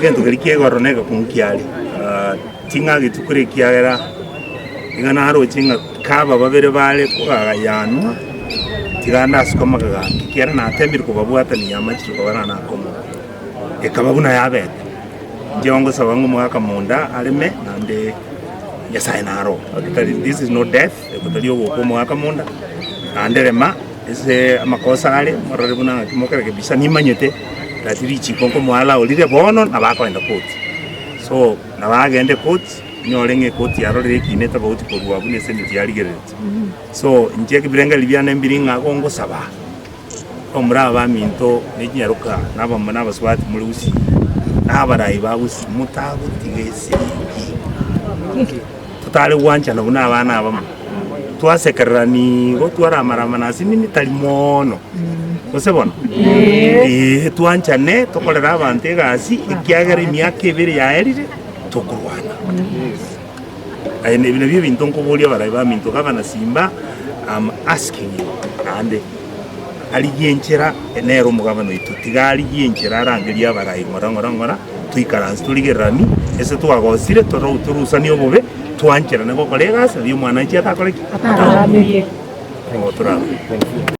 Egento keria ki'igoro na egekungu kiare, ting'ageti kore ekiagera nigo naroche ng'a kaba babere bare kogagayanwa, tiga ndasuke amagega ake, ekiagera natemire kobabwatania amachiko koba nakomoa, ekaba buna yabete. Inche ngosaba ng'a omogaka monda areme naende Nyasaye naro. This is not death, eko tari ogokwa omogaka monda, naende rema. Ase amakosa are, morore buna ng'aki mokerekebisa, nimanyete that richiko nkomoallow rire bono nabo akoenda court. So nabo agende court, onyore ng'a ecourt yarorire ekina etofauti korwa buna esenate yarigereretie. So inche ebirengererio biane mbiri ng'a igo ngosaba, abamura aba baminto ne chinyaroka na abamura na abasubati more gusii, na abarai ba gusii, motagotiga esegi. Totare gwanchana buna abana abamo, twasekererani igo twaramarama ase nini tari mono, gose bono? Ee, twanchane tokorere abanto egasi ekiagera emiaka ebere yaerire tokorwana. Aye ebi nabio ebinto nkoboria abarai baminto gavana Simba, am asking you naende arigie enchera nere omogabana oito, tiga arigie enchera arangerie abarai ng'ora ng'ora ng'ora. Toikaranse torigereranie, ase twagosire, torusanie obobe, twancherane gokora egasi, nario omwananchi atakore ki? Ataraameke. Nigo torabe.